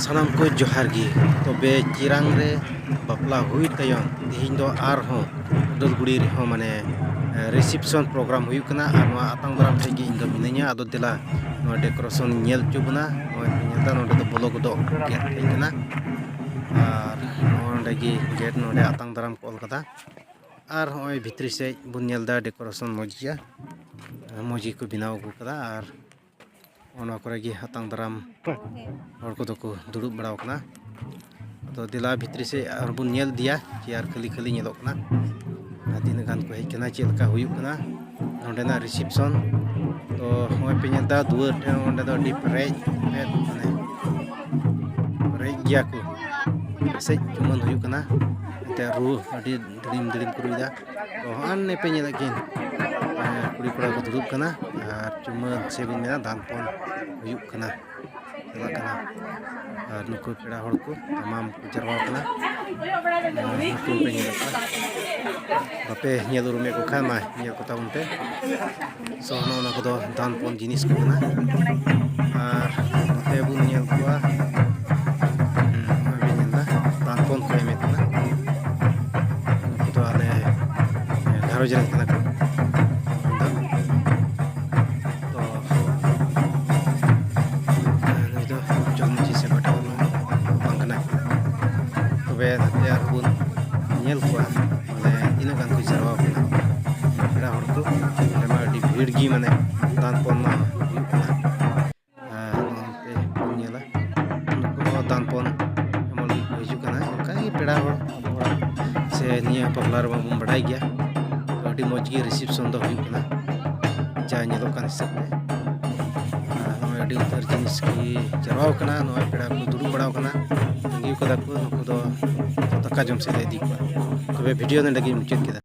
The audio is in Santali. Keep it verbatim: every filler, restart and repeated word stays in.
ᱥᱟᱱᱟᱢ ᱠᱚ ᱡᱚᱦᱟᱨ ᱜᱮ᱾ ᱛᱚᱵᱮ ᱪᱤᱨᱟᱝ ᱨᱮ ᱵᱟᱯᱞᱟ ᱦᱩᱭ ᱛᱟᱭᱚᱢ ᱛᱮᱦᱮᱧ ᱫᱚ ᱟᱨᱦᱚᱸ ᱩᱰᱟᱹᱞᱜᱩᱲᱤ ᱨᱮᱦᱚᱸ ᱢᱟᱱᱮ ᱨᱤᱥᱮᱯᱥᱚᱱ ᱯᱨᱳᱜᱨᱟᱢ ᱦᱩᱭᱩᱜ ᱠᱟᱱᱟ᱾ ᱟᱨ ᱱᱚᱣᱟ ᱟᱛᱟᱝ ᱫᱟᱨᱟᱢ ᱴᱷᱮᱡ ᱜᱮ ᱤᱧ ᱫᱚ ᱢᱤᱱᱟᱹᱧᱟ᱾ ᱟᱫᱚ ᱫᱮᱞᱟ ᱱᱚᱣᱟ ᱰᱮᱠᱳᱨᱮᱥᱚᱱ ᱧᱮᱞ ᱦᱚᱪᱚ ᱵᱚᱱᱟ᱾ ᱱᱚᱜᱼᱚᱭ ᱯᱮ ᱧᱮᱞ ᱮᱫᱟ, ᱱᱚᱸᱰᱮ ᱫᱚ ᱵᱚᱞᱚ ᱜᱚᱫᱚᱜ ᱜᱮᱴ ᱦᱮᱡ ᱠᱟᱱᱟ᱾ ᱟᱨ ᱱᱚᱜᱼᱚᱭ ᱱᱚᱸᱰᱮ ᱜᱮ ᱜᱮᱴ, ᱱᱚᱸᱰᱮ ᱟᱛᱟᱝ ᱫᱟᱨᱟᱢ ᱠᱚ ᱚᱞ ᱠᱟᱫᱟ᱾ ᱟᱨ ᱦᱚᱸᱜᱼᱚᱭ ᱵᱷᱤᱛᱨᱤ ᱥᱮᱫ ᱵᱚᱱ ᱧᱮᱞ ᱮᱫᱟ, ᱰᱮᱠᱳᱨᱮᱥᱚᱱ ᱢᱚᱡᱽ ᱜᱮᱭᱟ, ᱢᱚᱡᱽ ᱜᱮᱠᱚ ᱵᱮᱱᱟᱣ ᱟᱹᱜᱩ ᱠᱟᱫᱟ᱾ ᱟᱨ ᱚᱱᱟ ᱠᱚᱨᱮ ᱜᱮ ᱟᱛᱟᱝ ᱫᱟᱨᱟᱢ ᱦᱚᱲ ᱠᱚᱫᱚ ᱠᱚ ᱫᱩᱲᱩᱵ ᱵᱟᱲᱟᱣ ᱠᱟᱱᱟ᱾ ᱟᱫᱚ ᱫᱮᱞᱟ ᱵᱷᱤᱛᱨᱤ ᱥᱮᱫ ᱟᱨᱵᱚᱱ ᱧᱮᱞ ᱤᱫᱤᱭᱟ, ᱪᱮᱭᱟᱨ ᱠᱷᱟᱹᱞᱤ ᱠᱷᱟᱹᱞᱤ ᱧᱮᱞᱚᱜ ᱠᱟᱱᱟ᱾ ᱟᱨ ᱛᱤᱱᱟᱹᱜ ᱜᱟᱱ ᱠᱚ ᱦᱮᱡ ᱠᱟᱱᱟ, ᱪᱮᱫ ᱞᱮᱠᱟ ᱦᱩᱭᱩᱜ ᱠᱟᱱᱟ ᱱᱚᱸᱰᱮᱱᱟᱜ ᱨᱤᱥᱮᱯᱥᱚᱱ᱾ ᱛᱚ ᱱᱚᱜᱼᱚᱭ ᱯᱮ ᱧᱮᱞ ᱮᱫᱟ, ᱫᱩᱣᱟᱹᱨ ᱴᱷᱮᱱ ᱚᱸᱰᱮ ᱫᱚ ᱟᱹᱰᱤ ᱯᱮᱨᱮᱡ ᱯᱮᱨᱮᱡ, ᱢᱟᱱᱮ ᱯᱮᱨᱮᱡ ᱜᱮᱭᱟ ᱠᱚ᱾ ᱯᱟᱥᱮᱡ ᱪᱩᱢᱟᱹᱱ ᱦᱩᱭᱩᱜ ᱠᱟᱱᱟ, ᱮᱱᱛᱮ ᱨᱩ ᱟᱹᱰᱤ ᱫᱤᱲᱤᱢ ᱫᱤᱲᱤᱢ ᱠᱚ ᱨᱩᱭᱮᱫᱟ᱾ ᱛᱚ ᱦᱟᱱᱮ ᱯᱮ ᱧᱮᱞᱮᱫ ᱠᱤᱱ, ᱮᱸ, ᱠᱩᱲᱤ ᱠᱚᱲᱟ ᱠᱚ ᱫᱩᱲᱩᱵ ᱠᱟᱱᱟ ᱟᱨ ᱪᱩᱢᱟᱹᱱ ᱥᱮ ᱵᱚᱱ ᱢᱮᱱᱟ ᱫᱟᱱ ᱯᱚᱱ ᱦᱩᱭᱩᱜ ᱠᱟᱱᱟ, ᱪᱟᱞᱟᱜ ᱠᱟᱱᱟ᱾ ᱟᱨ ᱱᱩᱠᱩ ᱯᱮᱲᱟ ᱦᱚᱲ ᱠᱚ ᱛᱟᱢᱟᱢ ᱠᱚ ᱡᱟᱨᱣᱟ ᱠᱟᱱᱟ᱾ ᱟᱨ ᱱᱩᱠᱩ ᱯᱮ ᱧᱮᱞᱮᱫ ᱠᱚᱣᱟ, ᱵᱟᱯᱮ ᱧᱮᱞ ᱩᱨᱩᱢᱮᱫ ᱠᱚ ᱠᱷᱟᱱ ᱢᱟ ᱧᱮᱞ ᱠᱚ ᱛᱟᱵᱚᱱ ᱯᱮ᱾ ᱥᱚ ᱱᱚᱜᱼᱚ ᱱᱚᱣᱟ ᱠᱚᱫᱚ ᱫᱟᱱ ᱯᱚᱱ ᱡᱤᱱᱤᱥ ᱠᱚ ᱠᱟᱱᱟ᱾ ᱟᱨ ᱱᱚᱛᱮ ᱵᱚᱱ ᱧᱮᱞ ᱠᱚᱣᱟ, ᱦᱩᱸ, ᱱᱚᱜᱼᱚᱭ ᱵᱚᱱ ᱧᱮᱞ ᱮᱫᱟ, ᱫᱟᱱ ᱯᱚᱱ ᱠᱚ ᱮᱢᱮᱫ ᱠᱟᱱᱟ᱾ ᱱᱩᱠᱩ ᱫᱚ ᱟᱞᱮ ᱜᱷᱟᱨᱚᱸᱡᱽ ᱨᱮᱱ ᱠᱟᱱᱟ ᱠᱚ᱾ ᱟᱫᱚ ᱛᱚ, ᱱᱩᱭ ᱫᱚ ᱡᱚᱜᱽ ᱢᱟᱹᱡᱷᱤ ᱥᱮ ᱯᱟᱴᱷᱟ ᱵᱟᱝ ᱠᱟᱱᱟᱭ᱾ ᱛᱚᱵᱮ ᱱᱚᱛᱮ ᱟᱨᱦᱚᱸ ᱵᱚᱱ ᱧᱮᱞ ᱠᱚᱣᱟ, ᱢᱟᱱᱮ ᱛᱤᱱᱟᱹᱜ ᱜᱟᱱ ᱠᱚ ᱡᱟᱨᱣᱟ ᱠᱟᱱᱟ ᱯᱮᱲᱟ ᱦᱚᱲ ᱠᱚ᱾ ᱚᱸᱰᱮ ᱢᱟ ᱟᱹᱰᱤ ᱵᱷᱤᱲ ᱜᱮ, ᱢᱟᱱᱮ ᱫᱟᱱ ᱯᱚᱱ ᱢᱟ ᱦᱩᱭᱩᱜ ᱠᱟᱱᱟ᱾ ᱟᱨ ᱱᱚᱛᱮ ᱵᱚᱱ ᱧᱮᱞᱟ, ᱱᱩᱠᱩ ᱦᱚᱸ ᱫᱟᱱ ᱯᱚᱱ ᱮᱢᱚᱱ ᱜᱮᱠᱚ ᱦᱤᱡᱩᱜ ᱠᱟᱱᱟ᱾ ᱚᱱᱠᱟ ᱜᱮ ᱯᱮᱲᱟ ᱦᱚᱲ, ᱟᱵᱚ ᱚᱲᱟᱜ ᱥᱮ ᱱᱤᱭᱟᱹ ᱵᱟᱯᱞᱟ ᱨᱮᱢᱟ ᱵᱚᱱ ᱵᱟᱰᱟᱭ ᱜᱮᱭᱟ, ᱛᱚ ᱟᱹᱰᱤ ᱢᱚᱡᱽ ᱜᱮ ᱨᱤᱥᱮᱯᱥᱚᱱ ᱫᱚ ᱦᱩᱭᱩᱜ ᱠᱟᱱᱟ ᱡᱟ ᱧᱮᱞᱚᱜ ᱠᱟᱱ ᱦᱤᱥᱟᱹᱵ ᱛᱮ᱾ ᱟᱨ ᱱᱚᱜᱼᱚᱭ ᱟᱹᱰᱤ ᱩᱛᱟᱹᱨ ᱡᱤᱱᱤᱥ ᱜᱮ ᱡᱟᱨᱣᱟ ᱟᱠᱟᱱᱟ᱾ ᱱᱚᱜᱼᱚᱭ ᱯᱮᱲᱟ ᱠᱚ ᱫᱩᱲᱩᱵ ᱵᱟᱲᱟ ᱟᱠᱟᱱᱟ, ᱛᱟᱺᱜᱤ ᱠᱟᱫᱟ ᱠᱚ᱾ ᱱᱩᱠᱩ ᱫᱚ ᱫᱟᱠᱟ ᱡᱚᱢ ᱥᱮᱫ ᱞᱮ ᱤᱫᱤ ᱠᱚᱣᱟ᱾ ᱛᱚᱵᱮ ᱵᱷᱤᱰᱤᱭᱳ ᱱᱚᱸᱰᱮ ᱜᱮᱧ ᱢᱩᱪᱟᱹᱫ ᱠᱮᱫᱟ᱾